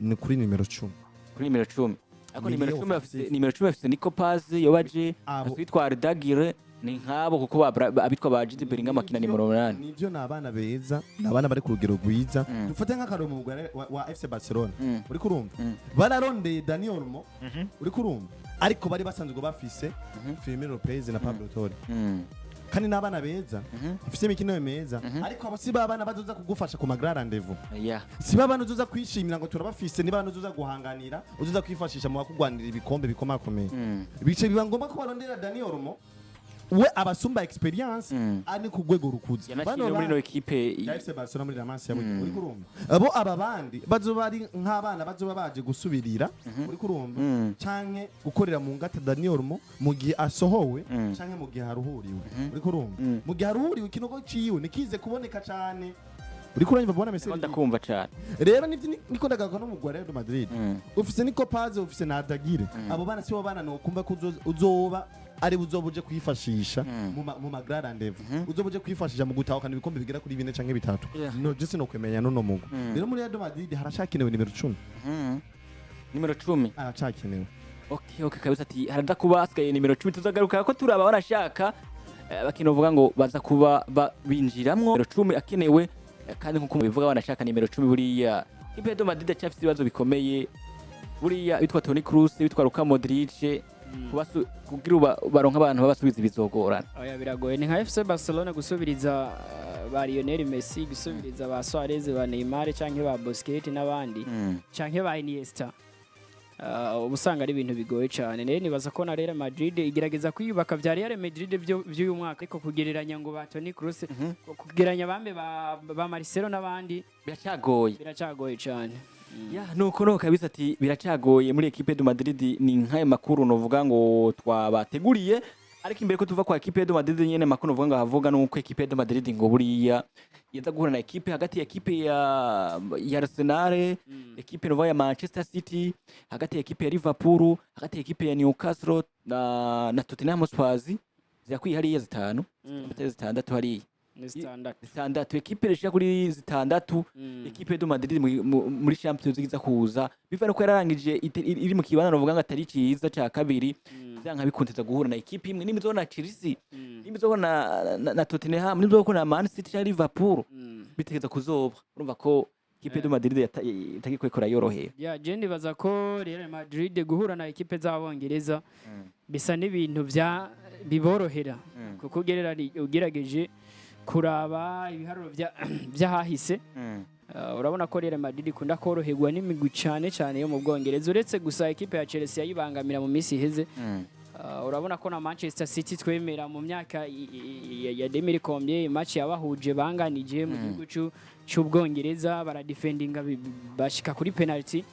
ni kuri nimero 10. Kuri nimero 10, ariko Milieu nimero 10 bafise offensif. Nimero 10 bafise Nico Paz yobaje, Abo afite Arda Güler, ni nk'abo kuko abitwa ba Jude Bellingham akina nimero 8. Nivyo, ni abana beza, ni abana bari ku rugero rwiza. Dufate nk'akarorero mu mugwi wa FC Barcelona, uriko urumva, bararondeye Dani Olmo, uriko urumva, ariko bari basanzwe bafise Fermin Lopez na Pablo Torre, kandi n'abana beza bafise imikino meza, ariko abo si ba bana bazoza kugufasha ku ma grand rendez-vous, si ba bana uzoza kwishimira ngo turabafise, ni bana uzoza guhanganira, uzoza kwifashisha mu bakugwanira ibikombe bikomakomeye. Bice biba ngombwa ko barondera Dani Olmo, we abasumba experience, ari ku rwego rukuze. Yanakinye Bano muri ino ekipe ya FC Barcelona, muri La Masia burya, uriko urumva, abo aba bandi bazoba ari nk'abana bazoba baje gusubirira, uriko urumva, canke gukorera mu ngata Dani Olmo mu gihe asohowe canke mu gihe haruhuriwe, uriko urumva. Mu gihe haruhuriwe, ikinogo ciwe nikize kuboneka cane, uriko urumva, bona Ndiko message. Ndakumva cane. Rero nivyo niko ndagaruka no mu gwa Real Madrid. Ufise Nico Paz, ufise na Arda Güler, abo bana sibo bana nokumva ko uzoba ari uzoba uje kwifashisha mu ma grand rendez-vous, uzoba uje kwifashisha mu gutahukana ibikombe bigera kuri bine canke bitatu. No je sinokwemenya n'uno mugwi. Rero muri Real Madrid harashakenewe nimero 10. Nimero 10. Aracakenewe. Okay, kabisa, ati haraza kuba hasigaye nimero 10, tuzagaruka ko turaba barashaka bakino vuga ngo baza kuba binjiramwo nimero 10 akenewe, kandi nkuko mubivuga banashaka nimero 10. Buriya ipe de Madrid acafise ibibazo bikomeye, buriya bitwa Toni Kroos, bitwa Luka Modric, kugira baronka abantu babasubiza bizogorana. Oya, biragoye. Ni nka FC Barcelona gusubiriza ba Lionel Messi, gusubiriza ba Suarez, ba Neymar canke ba Busquets n'abandi canke ba Iniesta. Uba usanga ari ibintu bigoye cyane. Rero nibaza ko na Real Madrid igerageza kwiyubaka bya Real Madrid by'uyu mwaka, ariko kugereranya ngo ba Toni Kroos, kugereranya bambe ba Marcelo n'abandi, Biracagoye. Biracagoye cyane. Ya, nuko no kabisa, ati biracagoye muri équipe de Madrid. Ni nk'ayo makuru novuga ngo twabateguriye, ariko imbere ko tuva kwa équipe de Madrid nyene, makuru novuga ngo havuga nuko équipe de Madrid ngo buriya yaza guhura na équipe hagati ya équipe ya Arsenal, équipe novuga ya Manchester City, hagati ya équipe ya Liverpool, hagati ya équipe ya Newcastle na Tottenham Hotspur. Zirakwiye hariya zitanu, zitandatu hariya. Ni standard. Zitandatu, équipe rishika kuri zitandatu. Équipe de Madrid muri Champions League iza kuza biva nuko yararangije iri mu kibanza novuga ngo atari ciza ca kabiri, vyanka bikunteza guhura na équipe imwe, nimba izobona Chelsea, nimba izobona na Tottenham, nimba izobona na Man City canke Liverpool, bitegeza kuzoba. Urumva ko équipe de Madrid itagiko ikora yoroheye. Ya, je nibaza ko Real Madrid guhura na ekipe z'Abongereza bisa n'ibintu bya biborohera, kuko ugerageje kuraba ibiharuro by'ahahise, urabona ko Real Madrid ikunda koroherwa n'imigwi cyane cyane yo mu Bwongereza, uretse gusa ekipe ya Chelsea yayibangamira mu minsi iheze. Urabona ko na Manchester City twemera mu myaka ya 2000 combien, match yabahuje banganije mu gihugu c'Ubwongereza, baradefendinga bashika kuri penalty.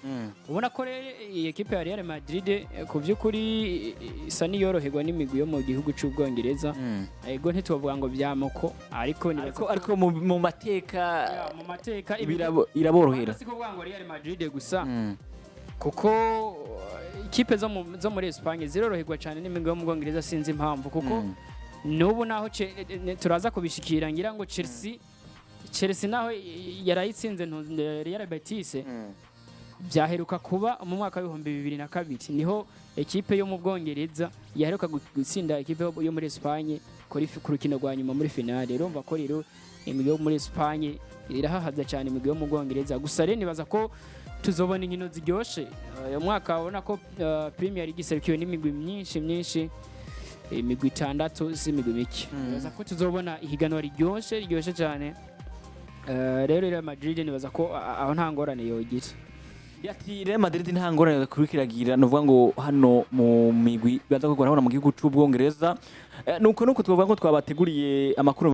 Ubona ko rero iyi ekipe ya Real Madrid ku by'ukuri isa n'iyoroherwa n'imigwi yo mu gihugu c'Ubwongereza. Ego, ntitwovuga ngo byamoko, ariko nibaza Ariko mu mateka, Ya, mu mateka iraborohera. Si kuvuga ngo Real Madrid gusa, kuko ikipe zo muri Espagne ziroroherwa cyane n'imigwi yo mu Bwongereza. Sinzi impamvu, kuko n'ubu naho turaza kubishikira, ngira ngo Chelsea naho yarayitsinze Real Betis, byaheruka kuba mu mwaka w'2002, niho ekipe yo mu Bwongereza yaheruka gutsinda ekipe yo muri Espagne ku rukino rwa nyuma muri finale. Urumva ko rero imigwi yo muri Espagne irahahaza cyane imigwi yo mu Bwongereza. Gusa rero nibaza ko tuzobona inkino ziryoshe. Uyu mwaka ubona ko Premier League iserukiwe n'imigwi myinshi myinshi, imigwi itandatu, si imigwi mike. Nibaza ko tuzobona ihiganwa riryoshe riryoshe cyane. Rero Real Madrid nibaza ko aho nta ngorane yogira. Ati Real Madrid nta ngorane kurikiragira, nuvuga ngo hano mu migwi baza kugora hano mu gihugu c'Ubwongereza. Nuko twavuga ngo twabateguriye amakuru.